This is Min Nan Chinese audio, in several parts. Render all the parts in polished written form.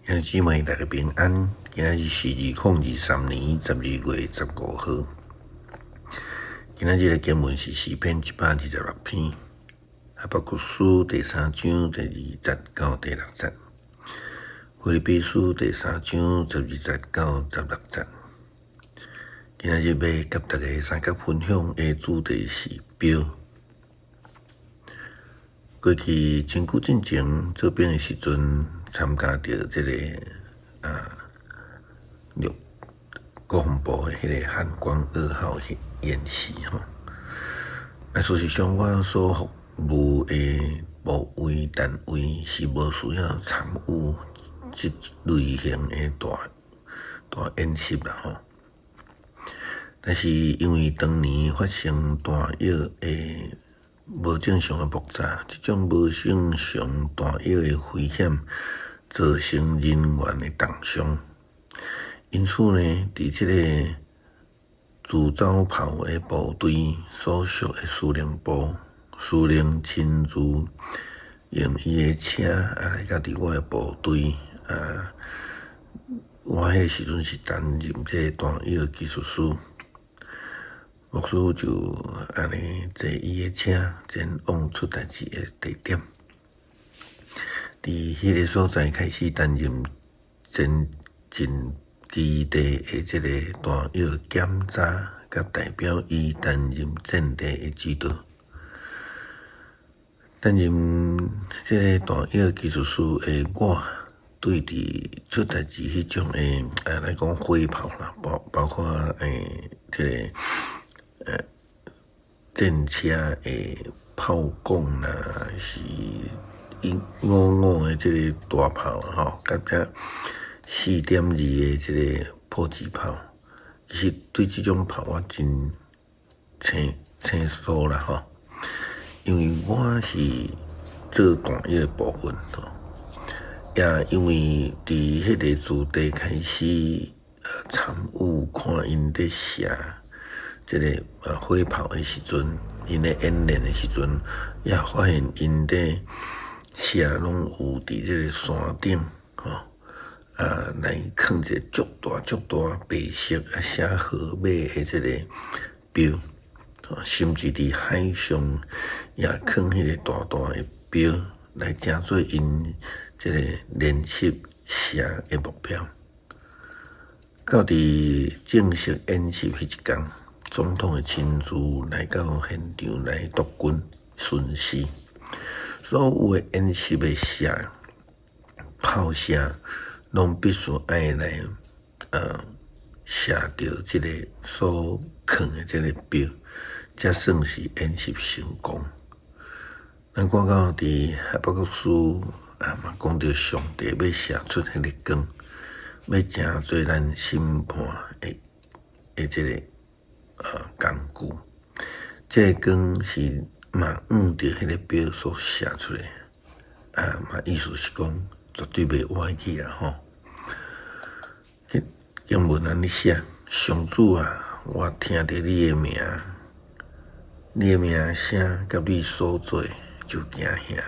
兄弟姊妹，大家平安。今仔日是2023年12月15號。今仔日的經文是詩篇126篇，哈巴谷書第三章第二節到第六節，腓立比書第三章12節到16節。今仔日欲佮大家相佮分享的主題是標。過去真久進前做兵的時陣，參加著這个陸國防部的彼个漢光二號演習吼。啊，事實上，我所服務的部位單位是無需要參與這類型的大大演習啦吼。但是因為當年發生彈藥的無正常的爆炸，這種無正常彈藥的危險造成人員的重傷，因此呢，佇這个自走炮的部隊所屬的司令部，司令親自用伊的車來到佇我的部隊啊，我彼个時陣是擔任這個彈藥技術師。牧師就按呢坐伊的車前往出代誌的地點，佇彼个所在開始擔任前進基地的這個彈藥檢查，佮代表伊擔任戰地的指導。擔任這個彈藥技術師的我，對佇出代誌彼種的來講火炮啦，包括這个戰車的炮管啦，是五五的這个大炮吼，佮這4.2的這个迫擊炮，其實對這種炮我真生生疏啦吼，因為我是做彈藥的部分吼，也因為佇彼个駐地開始參與看𪜶佇射這个火炮的時陣，𪜶咧演練的時陣，也發現𪜶佇射攏有佇這个山頂吼來囥一个足大足大白色啊寫號碼的這个標，甚至佇海上也囥彼個大大的標，來成做𪜶這个練習射的目標。到佇正式演習彼一工，總統的親自來到現場來督軍巡視，所有的演習的射炮聲，攏必須愛來射著這個所囥的這個標，才算是演習成功。咱看到佇哈巴谷書啊，嘛講著上帝欲射出彼个光，欲成做咱審判的這个工具。這个光是嘛向著彼个標所射出來，啊嘛意思是講絕對袂歪去啦吼。經文按呢寫：上主啊，我聽著你的名，你的名聲佮你所做就驚嚇。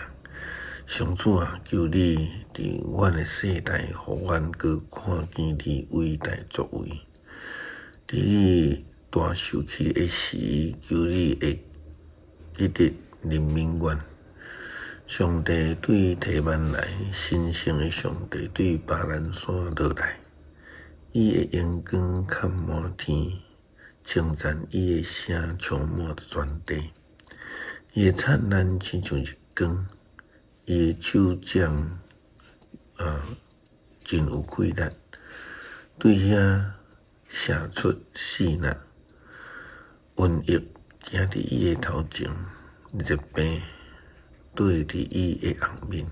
上主啊，求你佇阮的世代，予阮閣看見你偉大作為。佇你大受氣的時，求你會記得憐憫阮。上帝對提幔來，神聖的上帝對巴蘭山落來，伊的榮光崁滿天，稱讚伊的聲充滿全地。伊的燦爛親像日光，伊的手掌真有氣力，對遐射出爍爁，瘟疫行佇伊的頭前，疾病綴佇伊的後面。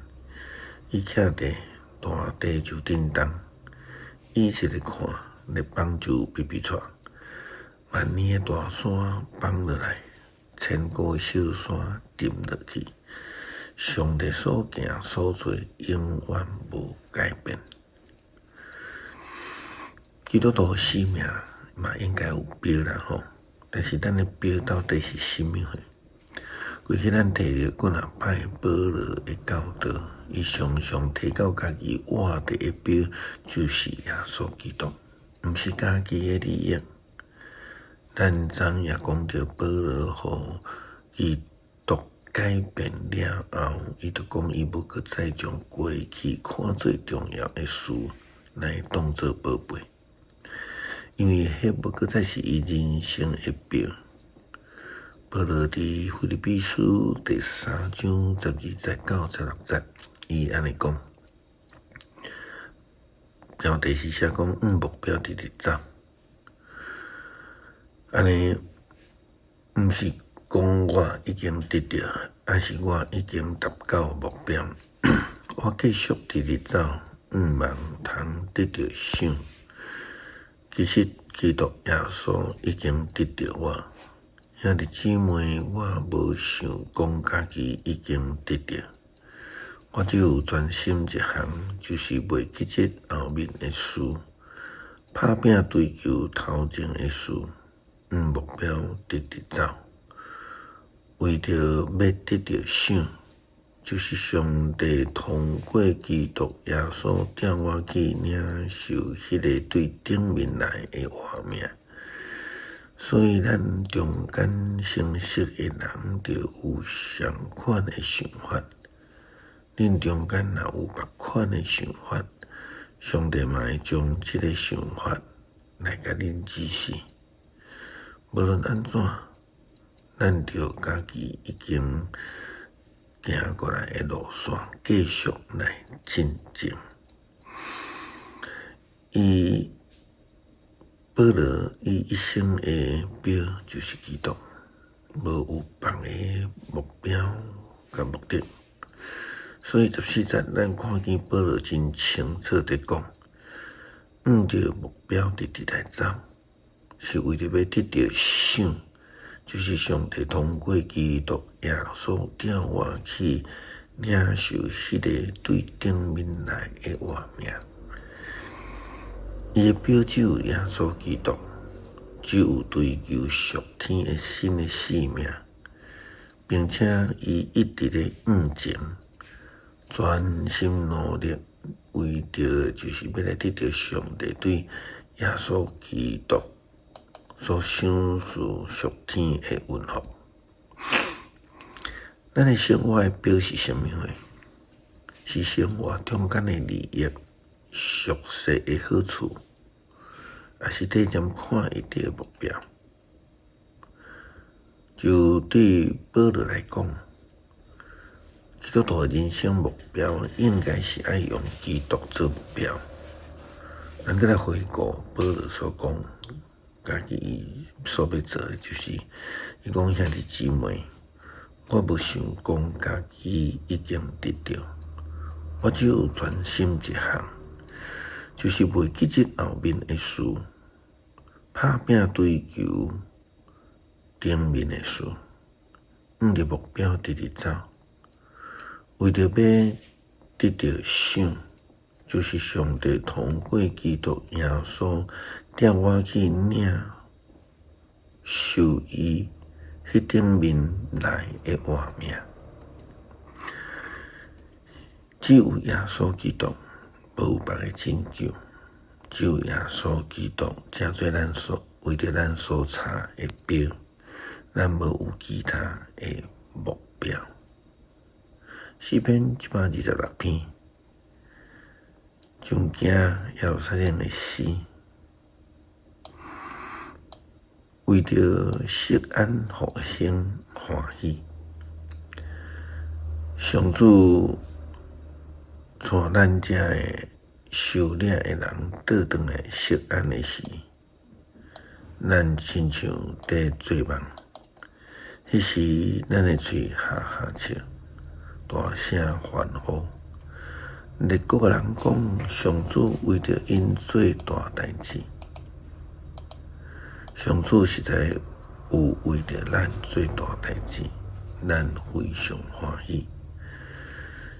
伊徛地，大地就震動；伊一个看，列邦就咇咇掣。萬年的大山崩落來，千古的小山沉落去。上帝所行所做，永遠無改變。基督徒生命嘛應該有標啦吼，但是咱的標到底是啥物貨？過去咱提著幾若擺保羅的教導，伊常常提到家己倚著的標就是耶穌基督，毋是家己的利益。咱昨也講著保羅予基督改變了後，伊就講伊無閣再將過去看做重要的事來當做寶貝，因為彼無閣再是伊人生的標。保羅佇腓立比書第三章十二節到十六節，伊按呢講，標題是寫講向目標直直走，按呢毋是講我已經得著，抑是我已經達到目標，我繼續直直走，向望通得著賞。其實基督耶穌已經得著我。兄弟姊妹，我無想講家己已經得著，我只有專心一項，就是袂記這後面的事，拍拚追求頭前的事，向目標直直走，為著欲得著賞，就是上帝通過基督耶穌調我去領受彼个對頂面來的活命。所以，咱中間相識的人，著有相款的想法。恁中間若有別款的想法，上帝嘛會將這个想法來共恁指示。無論按怎，咱著家己已經行過來的路線，繼續來進前。伊保羅伊一生的標就是基督，無有別个目標佮目的。所以十四節，咱看見保羅真清楚佇講，向著目標直直來走，是為著欲得著賞，就是上帝通過基督耶穌調我去領受彼个對頂面來的活命。伊的標只有耶穌基督，只有追求屬天的新的生命，並且伊一直咧向前，專心努力，為著就是欲來得著上帝對耶穌基督所賞賜屬天的恩福。咱的生活的標是啥物貨？是生活中間的利益、俗世的好處，抑是底針看會著的目標？就對保羅來講，基督徒的人生目標應該是愛用基督做目標。咱閣來回顧保羅所講，家己所欲做的，就是伊講兄弟姊妹，我無想講家己已經得著，我只有專心一項，就是袂記這後面的事，拍拚追求頂面的事，向著目標直直走，為著欲得著賞，就是上帝通過基督耶穌調我去領受伊彼頂面來的活命。只有耶穌基督，無有別个拯救。只有耶穌基督，成做咱所為著咱所插的標，咱無有其他的目標。詩篇126篇，上行耶路撒冷的詩，為著錫安復興歡喜，上主帶咱遮的受掠的人倒轉來錫安的時，咱親像佇做夢。彼時，咱的喙哈哈笑，大聲歡呼。列國的人講，上主為著𪜶做大代誌。上主實在有為著咱做大代誌，咱非常歡喜。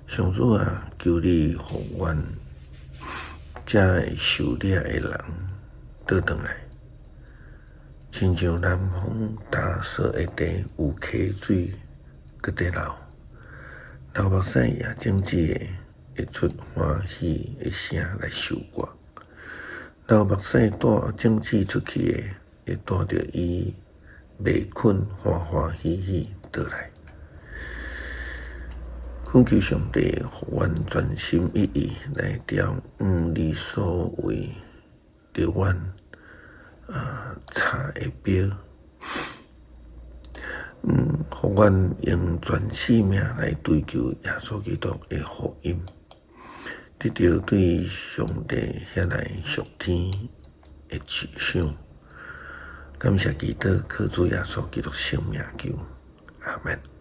上主啊，求你予阮遮的受掠的人倒轉來，親像南風打掃的地有溪水閣佇流，流目屎也種子的會出歡喜的聲來收割。流目屎帶種子出去的，會帶著伊麥捆歡歡喜喜倒來。懇求上帝，予阮專心一意來朝向你所為著阮插的標，予阮用全性命來追求耶穌基督的福音，得著對上帝遐來屬天的賞。感謝基督，靠主耶穌基督聖名求，阿們。